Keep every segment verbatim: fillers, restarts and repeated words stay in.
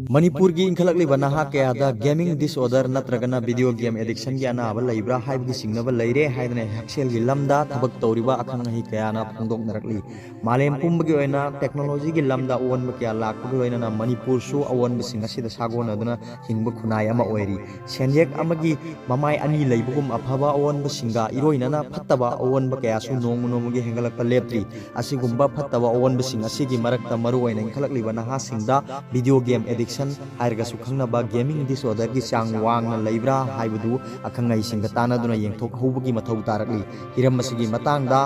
ꯃꯅꯤꯄꯨꯔꯒꯤ ꯏꯟꯈꯠꯂꯛꯂꯤꯕ ꯅꯍꯥ ꯀꯌꯥꯗ gaming disorder ꯅꯠꯇ꯭ꯔꯒꯅ video game addiction ꯒꯤ ꯑꯅꯥꯕ ꯂꯩꯕ꯭ꯔꯥ ꯍꯥꯏꯕꯒꯤ ꯆꯤꯡꯅꯕ ꯂꯩꯔꯦ ꯍꯥꯏꯗꯅ ꯍꯛꯁꯦꯜꯒꯤ ꯂꯝꯗ ꯊꯕꯛ ꯇꯧꯔꯤꯕ ꯑꯈꯪ ꯑꯍꯩ ꯀꯌꯥꯅ ꯐꯣꯡꯗꯣꯛꯅꯔꯛꯂꯤ꯫ ꯃꯥꯂꯦꯝ ꯄꯨꯝꯕꯒꯤ ꯑꯣꯏꯅ technology ꯒꯤ ꯂꯝꯗ ꯑꯑꯣꯟꯕ ꯀꯌꯥ ꯂꯥꯛꯄꯒ ꯂꯣꯏꯅꯅ ꯃꯅꯤꯄꯨꯔꯁꯨ ꯑꯑꯣꯟꯕꯁꯤꯡ ꯑꯁꯤꯗ ꯁꯥꯒꯣꯟꯅꯗꯨꯅ ꯍꯤꯡꯕ ꯈꯨꯟꯅꯥꯏ ꯑꯃ ꯑꯣꯏꯔꯤ꯫ ꯁꯦꯟꯌꯦꯛ ꯑꯃꯒꯤ ꯃꯃꯥꯏ ꯑꯅꯤ ꯂꯩꯕꯒꯨꯝ ꯑꯐꯕ ꯑꯑꯣꯟꯕꯁꯤꯡꯒ ꯏꯔꯣꯏꯅꯅ ꯐꯠꯇꯕ ꯑꯑꯣꯟꯕ ꯀꯌꯥꯁꯨ ꯅꯣꯡꯃ ꯅꯣꯡꯃꯒꯤ ꯍꯦꯟꯒꯠꯂꯛꯄ ꯂꯦꯞꯇ꯭ꯔꯤ꯫ ꯑꯁꯤꯒꯨꯝꯕ ꯐꯠꯇꯕ ꯑꯑꯣꯟꯕꯁꯤꯡ ꯑꯁꯤꯒꯤ ꯃꯔꯛꯇ ꯃꯔꯨꯑꯣꯏꯅ ꯏꯟꯈꯠꯂꯛꯂꯤꯕ ꯅꯍꯥꯁꯤꯡꯗ video game addiction ꯍꯥꯏꯔꯒꯁꯨ ꯈꯪꯅꯕ gaming disorder ꯒꯤ ꯆꯥꯡ ꯋꯥꯡꯅ ꯂꯩꯕ꯭ꯔꯥ ꯍꯥꯏꯕꯗꯨ ꯑꯈꯪ ꯑꯍꯩꯁꯤꯡꯒ ꯇꯥꯟꯅꯗꯨꯅ ꯌꯦꯡꯊꯣꯛꯍꯧꯕꯒꯤ ꯃꯊꯧ ꯇꯥꯔꯛꯂꯤ꯫ ꯍꯤꯔꯝ ꯑꯁꯤꯒꯤ ꯃꯇꯥꯡꯗ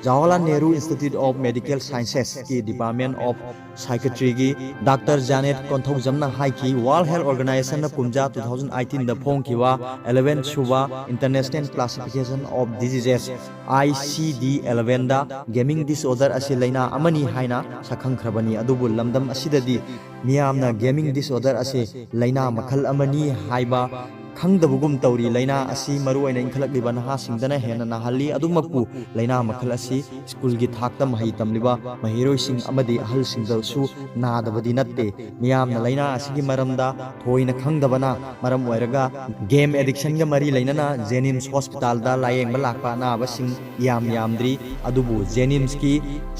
Jawaharlal Nehru Institute of Medical Sciences ꯀꯤ Department of Psychiatry ꯒꯤ Doctor Janet ꯀꯣꯟꯊꯧꯖꯝꯅ ꯍꯥꯏꯈꯤ, World Health Organization ꯅ ꯀꯨꯝꯖꯥ two thousand eighteen ꯗ ꯐꯣꯡꯈꯤꯕ eleven ꯁꯨꯕ International Classification of Diseases, I C D eleven the gaming disorder ꯑꯁꯤ ꯂꯩꯅꯥ ꯑꯃꯅꯤ ꯍꯥꯏꯅ ꯁꯛꯈꯪꯈ꯭ꯔꯕꯅꯤ꯫ ꯑꯗꯨꯕꯨ ꯂꯝꯗꯝ ꯑꯁꯤꯗꯗꯤ ꯃꯤꯌꯥꯝꯅ gaming disorder ꯑꯁꯤ ꯂꯩꯅꯥ ꯃꯈꯜ ꯑꯃꯅꯤ ꯍꯥꯏꯕ ꯈꯪꯗꯕꯒꯨꯝ ꯇꯧꯔꯤ꯫ ꯂꯩꯅꯥ ꯑꯁꯤ ꯃꯔꯨꯑꯣꯏꯅ ꯏꯟꯈꯠꯂꯛꯂꯤꯕ ꯅꯍꯥꯁꯤꯡꯗꯅ ꯍꯦꯟꯅ ꯅꯥꯍꯜꯂꯤ꯫ ꯑꯗꯨꯃꯛꯄꯨ ꯂꯩꯅꯥ ꯃꯈꯜ ꯑꯁꯤ ꯁ꯭ꯀꯨꯜꯒꯤ ꯊꯥꯛꯇ ꯃꯍꯩ ꯇꯝꯂꯤꯕ ꯃꯍꯩꯔꯣꯏꯁꯤꯡ ꯑꯃꯗꯤ ꯑꯍꯜꯁꯤꯡꯗꯁꯨ ꯅꯥꯗꯕꯗꯤ ꯅꯠꯇꯦ꯫ ꯃꯤꯌꯥꯝꯅ ꯂꯩꯅꯥ ꯑꯁꯤꯒꯤ ꯃꯔꯝꯗ ꯊꯣꯏꯅ ꯈꯪꯗꯕꯅ ꯃꯔꯝ ꯑꯣꯏꯔꯒ game addiction ꯒ ꯃꯔꯤ ꯂꯩꯅꯅ JNIMS hospital ꯗ ꯂꯥꯌꯦꯡꯕ ꯂꯥꯛꯄ ꯑꯅꯥꯕꯁꯤꯡ ꯌꯥꯝ ꯌꯥꯝꯗ꯭ꯔꯤ꯫ ꯑꯗꯨꯕꯨ JNIMS ꯀꯤ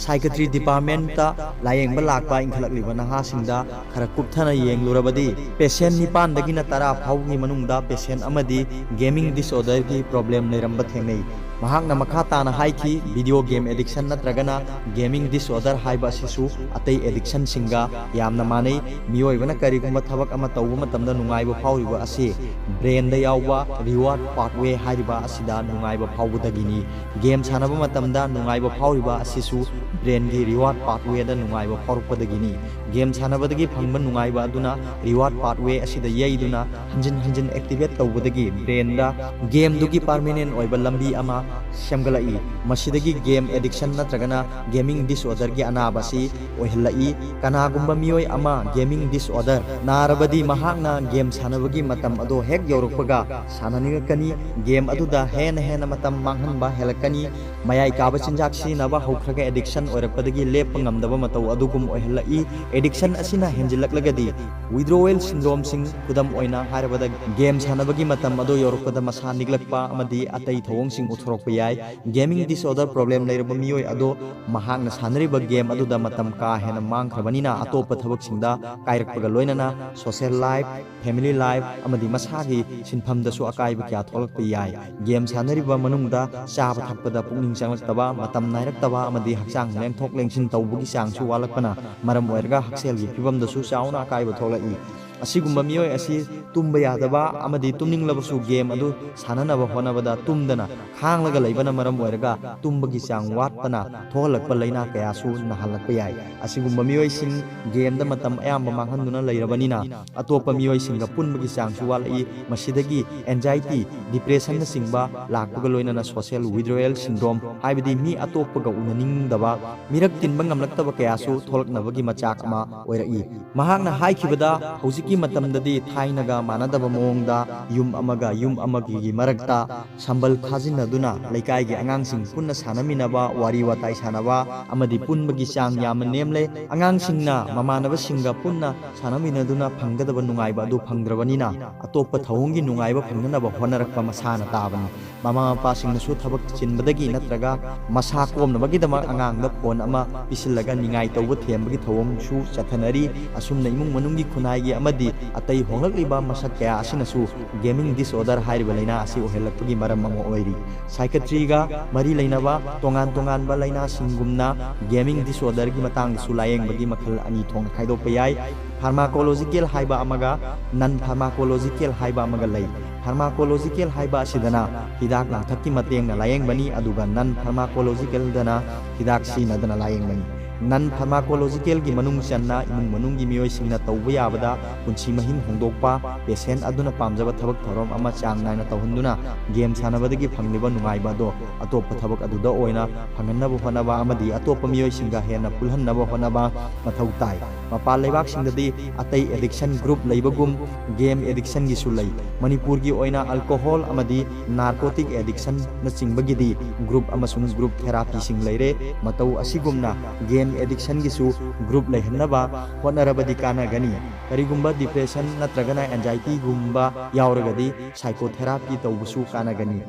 Psychiatry Department ꯇ ꯂꯥꯌꯦꯡꯕ ꯂꯥꯛꯄ ꯏꯟꯈꯠꯂꯛꯂꯤꯕ ꯅꯍꯥꯁꯤꯡꯗ ꯈꯔ ꯀꯨꯞꯊꯅ ꯌꯦꯡꯂꯨꯔꯕꯗꯤ, patient ꯅꯤꯄꯥꯟꯗꯒꯤꯅ ꯇꯔꯥ ꯐꯥꯎꯕꯒꯤ ꯃꯅꯨꯡꯗ patient ꯑꯃꯗꯤ gaming disorder ꯒꯤ problem ꯂꯩꯔꯝꯕ ꯊꯦꯡꯅꯩ꯫ ꯃꯍꯥꯛꯅ ꯃꯈꯥ ꯇꯥꯅ ꯍꯥꯏꯈꯤ, video game addiction ꯅꯠꯇ꯭ꯔꯒꯅ gaming disorder ꯍꯥꯏꯕ ꯑꯁꯤꯁꯨ ꯑꯇꯩ addiction ꯁꯤꯡꯒ ꯌꯥꯝꯅ ꯃꯥꯟꯅꯩ꯫ ꯃꯤꯑꯣꯏꯕꯅ ꯀꯔꯤꯒꯨꯝꯕ ꯊꯕꯛ ꯑꯃ ꯇꯧꯕ ꯃꯇꯝꯗ ꯅꯨꯡꯉꯥꯏꯕ ꯐꯥꯎꯔꯤꯕ ꯑꯁꯤ brain ꯗ ꯌꯥꯎꯕ reward pathway ꯍꯥꯏꯔꯤꯕ ꯑꯁꯤꯗ ꯅꯨꯡꯉꯥꯏꯕ ꯐꯥꯎꯕꯗꯒꯤꯅꯤ꯫ Game ꯁꯥꯟꯅꯕ ꯃꯇꯝꯗ ꯅꯨꯡꯉꯥꯏꯕ ꯐꯥꯎꯔꯤꯕ ꯑꯁꯤꯁꯨ brain ꯒꯤ reward pathway ꯗ ꯅꯨꯡꯉꯥꯏꯕ ꯐꯥꯎꯔꯛꯄꯗꯒꯤꯅꯤ꯫ Game ꯁꯥꯟꯅꯕꯗꯒꯤ ꯐꯪꯕ ꯅꯨꯡꯉꯥꯏꯕ ꯑꯗꯨꯅ reward pathway ꯑꯁꯤꯗ ꯌꯩꯗꯨꯅ ꯍꯟꯖꯤꯟ ꯍꯟꯖꯤꯟ activate ꯇꯧꯕꯗꯒꯤ brain ꯗ game ꯗꯨꯒꯤ permanent ꯑꯣꯏꯕ ꯂꯝꯕꯤ ꯑꯃ ꯁꯦꯝꯒꯠꯂꯛꯏ꯫ ꯃꯁꯤꯗꯒꯤ game addiction ꯅꯠꯇ꯭ꯔꯒꯅ gaming disorderꯒꯤ ꯑꯅꯥꯕ ꯑꯁꯤ ꯑꯣꯏꯍꯜꯂꯛꯏ꯫ ꯀꯅꯥꯒꯨꯝꯕ ꯃꯤꯑꯣꯏ ꯑꯃ gaming disorder ꯅꯥꯔꯕꯗꯤ ꯃꯍꯥꯛꯅ game ꯁꯥꯟꯅꯕꯒꯤ ꯃꯇꯝ ꯑꯗꯣ ꯍꯦꯛ ꯌꯧꯔꯛꯄꯒ ꯁꯥꯟꯅꯅꯤꯡꯉꯛꯀꯅꯤ꯫ Game ꯑꯗꯨꯗ ꯍꯦꯟꯅ ꯍꯦꯟꯅ ꯃꯇꯝ ꯃꯥꯡꯍꯟꯕ ꯍꯦꯜꯂꯛꯀꯅꯤ꯫ ꯃꯌꯥꯏ ꯀꯥꯕ ꯆꯤꯟꯖꯥꯛ ꯁꯤꯖꯤꯟꯅꯕ ꯍꯧꯈ꯭ꯔꯒ addiction ꯑꯣꯏꯔꯛꯄꯗꯒꯤ ꯂꯦꯞꯄ ꯉꯝꯗꯕ ꯃꯇꯧ ꯑꯗꯨꯒꯨꯝ ꯑꯣꯏꯍꯜꯂꯛꯏ꯫ Addiction ꯑꯁꯤꯅ ꯍꯦꯟꯖꯤꯜꯂꯛꯂꯒꯗꯤ withdrawal syndromeꯁꯤꯡ, ꯈꯨꯗꯝ ꯑꯣꯏꯅ ꯍꯥꯏꯔꯕꯗ game ꯁꯥꯟꯅꯕꯒꯤ ꯃꯇꯝ ꯑꯗꯨ ꯌꯧꯔꯛꯄꯗ ꯃꯁꯥ ꯅꯤꯛꯂꯛꯄ ꯑꯃꯗꯤ ꯑꯇꯩ ꯊꯧꯑꯣꯡꯁꯤꯡ ꯎꯠꯊꯣꯔꯛꯄ ꯌꯥꯏ꯫ Gaming disorder problem ꯂꯩꯔꯕ ꯃꯤꯑꯣꯏ ꯑꯗꯣ ꯃꯍꯥꯛꯅ ꯁꯥꯟꯅꯔꯤꯕ game ꯑꯗꯨꯗ ꯃꯇꯝ ꯀꯥ ꯍꯦꯟꯅ ꯃꯥꯡꯈ꯭ꯔꯕꯅꯤꯅ ꯑꯇꯣꯞꯄ ꯊꯕꯛꯁꯤꯡꯗ ꯀꯥꯏꯔꯛꯄꯒ ꯂꯣꯏꯅꯅ social life, family life ꯑꯃꯗꯤ ꯃꯁꯥꯒꯤ ꯁꯤꯟꯐꯝꯗꯁꯨ ꯑꯀꯥꯏꯕ ꯀꯌꯥ ꯊꯣꯛꯂꯛꯄ ꯌꯥꯏ꯫ Game ꯁꯥꯟꯅꯔꯤꯕ ꯃꯅꯨꯡꯗ ꯆꯥꯕ ꯊꯛꯄꯗ ꯄꯨꯛꯅꯤꯡ ꯆꯪꯂꯛꯇꯕ, ꯃꯇꯝ ꯅꯥꯏꯔꯛꯇꯕ ꯑꯃꯗꯤ ꯍꯛꯆꯥꯡ ꯂꯦꯡꯊꯣꯛ ꯂꯦꯡꯁꯤꯟ ꯇꯧꯕꯒꯤ ꯆꯥꯡꯁꯨ ꯋꯥꯠꯂꯛꯄꯅ ꯃꯔꯝ ꯑꯣꯏꯔꯒ ꯍꯛꯁꯦꯜꯒꯤ ꯐꯤꯕꯝꯗꯁꯨ ꯆꯥꯎꯅ ꯑꯀꯥꯏꯕ ꯊꯣꯛꯂꯛꯏ꯫ ꯑꯁꯤꯒꯨꯝꯕ ꯃꯤꯑꯣꯏ ꯑꯁꯤ ꯇꯨꯝꯕ ꯌꯥꯗꯕ ꯑꯃꯗꯤ ꯇꯨꯝꯅꯤꯡꯂꯕꯁꯨ game ꯑꯗꯨ ꯁꯥꯟꯅꯅꯕ ꯍꯣꯠꯅꯕꯗ ꯇꯨꯝꯗꯅ ꯈꯥꯡꯂꯒ ꯂꯩꯕꯅ ꯃꯔꯝ ꯑꯣꯏꯔꯒ ꯇꯨꯝꯕꯒꯤ ꯆꯥꯡ ꯋꯥꯠꯄꯅ ꯊꯣꯛꯍꯜꯂꯛꯄ ꯂꯥꯏꯅꯥ ꯀꯌꯥꯁꯨ ꯅꯥꯍꯜꯂꯛꯄ ꯌꯥꯏ꯫ ꯑꯁꯤꯒꯨꯝꯕ ꯃꯤꯑꯣꯏꯁꯤꯡ gameꯗ ꯃꯇꯝ ꯑꯌꯥꯝꯕ ꯃꯥꯡꯍꯟꯗꯨꯅ ꯂꯩꯔꯕꯅꯤꯅ ꯑꯇꯣꯞꯄ ꯃꯤꯑꯣꯏꯁꯤꯡꯒ ꯄꯨꯟꯕꯒꯤ ꯆꯥꯡꯁꯨ ꯋꯥꯠꯂꯛꯏ꯫ ꯃꯁꯤꯗꯒꯤ anxiety, depressionꯅꯆꯤꯡꯕ ꯂꯥꯛꯄꯒ ꯂꯣꯏꯅꯅ social withdrawal syndrome, ꯍꯥꯏꯕꯗꯤ ꯃꯤ ꯑꯇꯣꯞꯄꯒ ꯎꯅꯅꯤꯡꯗꯕ, ꯃꯤꯔꯛ ꯇꯤꯟꯕ ꯉꯝꯂꯛꯇꯕ ꯀꯌꯥꯁꯨ ꯊꯣꯛꯂꯛꯅꯕꯒꯤ ꯃꯆꯥꯛ ꯑꯃ ꯑꯣꯏꯔꯛꯏ꯫ ꯃꯍꯥꯛꯅ ꯍꯥꯏꯈꯤꯕꯗ, ꯍꯧꯖꯤꯛꯀꯤ ꯃꯇꯝꯗꯗꯤ ꯊꯥꯏꯅꯒ ꯃꯥꯟꯅꯗꯕ ꯃꯑꯣꯡꯗ ꯌꯨꯝ ꯑꯃꯒ ꯌꯨꯝ ꯑꯃꯒꯤ ꯃꯔꯛꯇ ꯁꯝꯕꯜ ꯈꯥꯖꯤꯟꯅꯗꯨꯅ ꯂꯩꯀꯥꯏꯒꯤ ꯑꯉꯥꯡꯁꯤꯡ ꯄꯨꯟꯅ ꯁꯥꯟꯅꯃꯤꯟꯅꯕ, ꯋꯥꯔꯤ ꯋꯥꯇꯥꯏ ꯁꯥꯟꯅꯕ ꯑꯃꯗꯤ ꯄꯨꯟꯕꯒꯤ ꯆꯥꯡ ꯌꯥꯝꯅ ꯅꯦꯝꯂꯦ꯫ ꯑꯉꯥꯡꯁꯤꯡꯅ ꯃꯃꯥꯟꯅꯕꯁꯤꯡꯒ ꯄꯨꯟꯅ ꯁꯥꯟꯅꯃꯤꯟꯅꯗꯨꯅ ꯐꯪꯒꯗꯕ ꯅꯨꯡꯉꯥꯏꯕ ꯑꯗꯨ ꯐꯪꯗ꯭ꯔꯕꯅꯤꯅ, ꯑꯇꯣꯞꯄ ꯊꯧꯑꯣꯡꯒꯤ ꯅꯨꯡꯉꯥꯏꯕ ꯐꯪꯅꯅꯕ ꯍꯣꯠꯅꯔꯛꯄ ꯃꯁꯥꯅ ꯇꯥꯕꯅꯤ꯫ ꯃꯃꯥ ꯃꯄꯥꯁꯤꯡꯅꯁꯨ ꯊꯕꯛ ꯆꯤꯟꯕꯗꯒꯤ ꯅꯠꯇ꯭ꯔꯒ ꯃꯁꯥ ꯀꯣꯝꯅꯕꯒꯤꯗꯃꯛ ꯑꯉꯥꯡꯗ phone ꯑꯃ ꯄꯤꯁꯤꯜꯂꯒ ꯅꯤꯡꯉꯥꯏ ꯇꯧꯕ ꯊꯦꯝꯕꯒꯤ ꯊꯧꯑꯣꯡꯁꯨ ꯆꯠꯊꯅꯔꯤ꯫ ꯑꯁꯨꯝꯅ ꯏꯃꯨꯡ ꯃꯅꯨꯡꯒꯤ ꯈꯨꯟꯅꯥꯏꯒꯤ ꯑꯃꯗꯤ ꯑꯇꯩ ꯍꯣꯡꯂꯛꯂꯤꯕ ꯃꯁꯛ ꯀꯌꯥ ꯑꯁꯤꯅꯁꯨ gaming disorder ꯍꯥꯏꯔꯤꯕ ꯂꯥꯏꯅꯥ ꯑꯁꯤ ꯑꯣꯏꯍꯜꯂꯛꯄꯒꯤ ꯃꯔꯝ ꯑꯃ ꯑꯣꯏꯔꯤ꯫ Psychiatryꯒ ꯃꯔꯤ ꯂꯩꯅꯕ ꯇꯣꯉꯥꯟ ꯇꯣꯉꯥꯟꯕ ꯂꯥꯏꯅꯥꯁꯤꯡꯒꯨꯝꯅ gaming disorderꯒꯤ ꯃꯇꯥꯡꯗꯁꯨ ꯂꯥꯌꯦꯡꯕꯒꯤ ꯃꯈꯜ ꯑꯅꯤ ꯊꯣꯛꯅ ꯈꯥꯏꯗꯣꯛꯄ ꯌꯥꯏ꯫ Pharmacological ꯍꯥꯏꯕ ꯑꯃꯒ non pharmacological ꯍꯥꯏꯕ ꯑꯃꯒ ꯂꯩ꯫ Pharmacological ꯍꯥꯏꯕ ꯑꯁꯤꯗꯅ ꯍꯤꯗꯥꯛ ꯂꯥꯡꯊꯛꯀꯤ ꯃꯇꯦꯡꯅ ꯂꯥꯌꯦꯡꯕꯅꯤ, ꯑꯗꯨꯒ non pharmacologicalꯗꯅ ꯍꯤꯗꯥꯛ ꯁꯤꯖꯤꯟꯅꯗꯅ ꯂꯥꯌꯦꯡꯕꯅꯤ꯫ Non pharmacologicalꯒꯤ ꯃꯅꯨꯡ ꯆꯟꯅ ꯏꯃꯨꯡ ꯃꯅꯨꯡꯒꯤ ꯃꯤꯑꯣꯏꯁꯤꯡꯅ ꯇꯧꯕ ꯌꯥꯕꯗ ꯄꯨꯟꯁꯤ ꯃꯍꯤꯡ ꯍꯣꯡꯗꯣꯛꯄ, patient ꯑꯗꯨꯅ ꯄꯥꯝꯖꯕ ꯊꯕꯛ ꯊꯧꯔꯝ ꯑꯃ ꯆꯥꯡ ꯅꯥꯏꯅ ꯇꯧꯍꯟꯗꯨꯅ game ꯁꯥꯟꯅꯕꯗꯒꯤ ꯐꯪꯂꯤꯕ ꯅꯨꯡꯉꯥꯏꯕ ꯑꯗꯣ ꯑꯇꯣꯞꯄ ꯊꯕꯛ ꯑꯗꯨꯗ ꯑꯣꯏꯅ ꯐꯪꯍꯟꯅꯕ ꯍꯣꯠꯅꯕ ꯑꯃꯗꯤ ꯑꯇꯣꯞꯄ ꯃꯤꯑꯣꯏꯁꯤꯡꯒ ꯍꯦꯟꯅ ꯄꯨꯜꯍꯟꯅꯕ ꯍꯣꯠꯅꯕ ꯃꯊꯧ ꯇꯥꯏ꯫ ꯃꯄꯥꯟ ꯂꯩꯕꯥꯛꯁꯤꯡꯗꯗꯤ ꯑꯇꯩ addiction group ꯂꯩꯕꯒꯨꯝ game addictionꯒꯤꯁꯨ ꯂꯩ꯫ ꯃꯅꯤꯄꯨꯔꯒꯤ ꯑꯣꯏꯅ alcohol ꯑꯃꯗꯤ narcotic addictionꯅꯆꯤꯡꯕꯒꯤꯗꯤ group ꯑꯃꯁꯨꯡ group therapyꯁꯤꯡ ꯂꯩꯔꯦ꯫ ꯃꯇꯧ ꯑꯁꯤꯒꯨꯝꯅ game addictionꯒꯤꯁꯨ group ꯂꯩꯍꯟꯅꯕ ꯍꯣꯠꯅꯔꯕꯗꯤ ꯀꯥꯟꯅꯒꯅꯤ꯫ ꯀꯔꯤꯒꯨꯝꯕ depression ꯅꯠꯇ꯭ꯔꯒꯅ anxietyꯒꯨꯝꯕ ꯌꯥꯎꯔꯒꯗꯤ psychotherapy ꯇꯧꯕꯁꯨ ꯀꯥꯟꯅꯒꯅꯤ꯫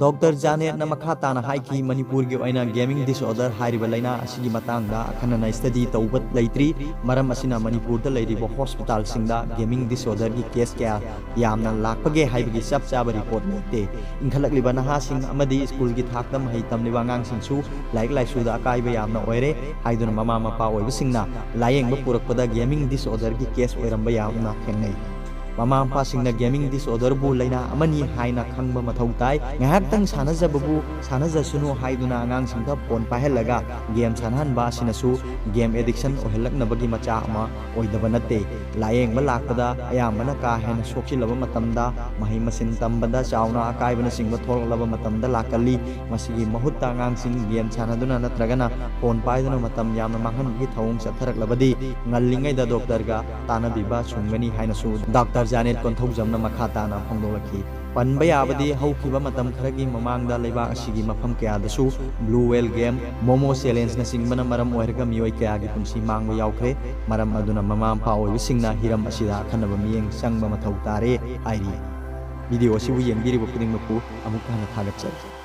ꯗꯣꯛꯇꯔ ꯖꯥꯅꯦꯠꯅ ꯃꯈꯥ ꯇꯥꯅ ꯍꯥꯏꯈꯤ, ꯃꯅꯤꯄꯨꯔꯒꯤ ꯑꯣꯏꯅ gaming disorder ꯍꯥꯏꯔꯤꯕ ꯂꯥꯏꯅꯥ ꯑꯁꯤꯒꯤ ꯃꯇꯥꯡꯗ ꯑꯈꯟꯅꯅ study ꯇꯧꯕ ꯂꯩꯇ꯭ꯔꯤ꯫ ꯃꯔꯝ ꯑꯁꯤꯅ ꯃꯅꯤꯄꯨꯔꯗ ꯂꯩꯔꯤꯕ hospitalꯁꯤꯡꯗ gaming disorderꯒꯤ case ꯀꯌꯥ ꯌꯥꯝꯅ ꯂꯥꯛꯄꯒꯦ ꯍꯥꯏꯕꯒꯤ ꯆꯞ ꯆꯥꯕ report ꯂꯩꯇꯦ꯫ ꯏꯟꯈꯠꯂꯛꯂꯤꯕ ꯅꯍꯥꯁꯤꯡ ꯑꯃꯗꯤ ꯁ꯭ꯀꯨꯜꯒꯤ ꯊꯥꯛꯇ ꯃꯍꯩ ꯇꯝꯂꯤꯕ ꯑꯉꯥꯡꯁꯤꯡꯁꯨ ꯂꯥꯏꯔꯤꯛ ꯂꯥꯏꯁꯨꯗ ꯑꯀꯥꯏꯕ ꯌꯥꯝꯅ ꯑꯣꯏꯔꯦ ꯍꯥꯏꯗꯨꯅ ꯃꯃꯥ ꯃꯄꯥ ꯑꯣꯏꯕꯁꯤꯡꯅ ꯂꯥꯌꯦꯡꯕ ꯄꯨꯔꯛꯄꯗ gaming disorderꯒꯤ case ꯑꯣꯏꯔꯝꯕ ꯌꯥꯝꯅ ꯊꯦꯡꯅꯩ꯫ ꯃꯃꯥ ꯃꯄꯥꯁꯤꯡꯅ gaming disorderꯕꯨ ꯂꯥꯏꯅꯥ ꯑꯃꯅꯤ ꯍꯥꯏꯅ ꯈꯪꯕ ꯃꯊꯧ ꯇꯥꯏ꯫ ꯉꯥꯏꯍꯥꯛꯇꯪ ꯁꯥꯟꯅꯖꯕꯕꯨ ꯁꯥꯟꯅꯖꯁꯅꯨ ꯍꯥꯏꯗꯨꯅ ꯑꯉꯥꯡꯁꯤꯡꯗ phone ꯄꯥꯏꯍꯜꯂꯒ game ꯁꯥꯟꯅꯍꯟꯕ ꯑꯁꯤꯅꯁꯨ game addiction ꯑꯣꯏꯍꯜꯂꯛꯅꯕꯒꯤ ꯃꯆꯥꯛ ꯑꯃ ꯑꯣꯏꯗꯕ ꯅꯠꯇꯦ꯫ ꯂꯥꯌꯦꯡꯕ ꯂꯥꯛꯄꯗ ꯑꯌꯥꯝꯕꯅ ꯀꯥ ꯍꯦꯟꯅ ꯁꯣꯛꯆꯤꯜꯂꯕ ꯃꯇꯝꯗ, ꯃꯍꯩ ꯃꯁꯤꯡ ꯇꯝꯕꯗ ꯆꯥꯎꯅ ꯑꯀꯥꯏꯕꯅꯆꯤꯡꯕ ꯊꯣꯛꯂꯛꯂꯕ ꯃꯇꯝꯗ ꯂꯥꯛꯀꯜꯂꯤ꯫ ꯃꯁꯤꯒꯤ ꯃꯍꯨꯠꯇ ꯑꯉꯥꯡꯁꯤꯡ game ꯁꯥꯟꯅꯗꯨꯅ ꯅꯠꯇ꯭ꯔꯒꯅ phone ꯄꯥꯏꯗꯨꯅ ꯃꯇꯝ ꯌꯥꯝꯅ ꯃꯥꯡꯍꯟꯕꯒꯤ ꯊꯧꯑꯣꯡ ꯆꯠꯊꯔꯛꯂꯕꯗꯤ ꯉꯜꯂꯤꯉꯩꯗ ꯗꯣꯛꯇꯔꯒ ꯇꯥꯟꯅꯕꯤꯕ ꯆꯨꯝꯒꯅꯤ ꯍꯥꯏꯅꯁꯨ ꯗꯥꯛꯇꯔ ꯖꯥꯅꯦꯠ ꯀꯣꯟꯊꯧꯖꯝꯅ ꯃꯈꯥ ꯇꯥꯅ ꯐꯣꯡꯗꯣꯛꯂꯛꯈꯤ꯫ ꯄꯟꯕ ꯌꯥꯕꯗꯤ ꯍꯧꯈꯤꯕ ꯃꯇꯝ ꯈꯔꯒꯤ ꯃꯃꯥꯡꯗ ꯂꯩꯕꯥꯛ ꯑꯁꯤꯒꯤ ꯃꯐꯝ ꯀꯌꯥꯗꯁꯨ blue whale game, momo challengeꯅꯆꯤꯡꯕꯅ ꯃꯔꯝ ꯑꯣꯏꯔꯒ ꯃꯤꯑꯣꯏ ꯀꯌꯥꯒꯤ ꯄꯨꯟꯁꯤ ꯃꯥꯡꯕ ꯌꯥꯎꯈ꯭ꯔꯦ꯫ ꯃꯔꯝ ꯑꯗꯨꯅ ꯃꯃꯥ ꯃꯄꯥ ꯑꯣꯏꯕꯁꯤꯡꯅ ꯍꯤꯔꯝ ꯑꯁꯤꯗ ꯑꯈꯟꯅꯕ ꯃꯤꯠꯌꯦꯡ ꯆꯪꯕ ꯃꯊꯧ ꯇꯥꯔꯦ ꯍꯥꯏꯔꯤ꯫ Video ꯑꯁꯤꯕꯨ ꯌꯦꯡꯕꯤꯔꯤꯕ ꯈꯨꯗꯤꯡꯃꯛꯄꯨ ꯑꯃꯨꯛ ꯍꯟꯅ ꯊꯥꯒꯠꯆꯔꯤ꯫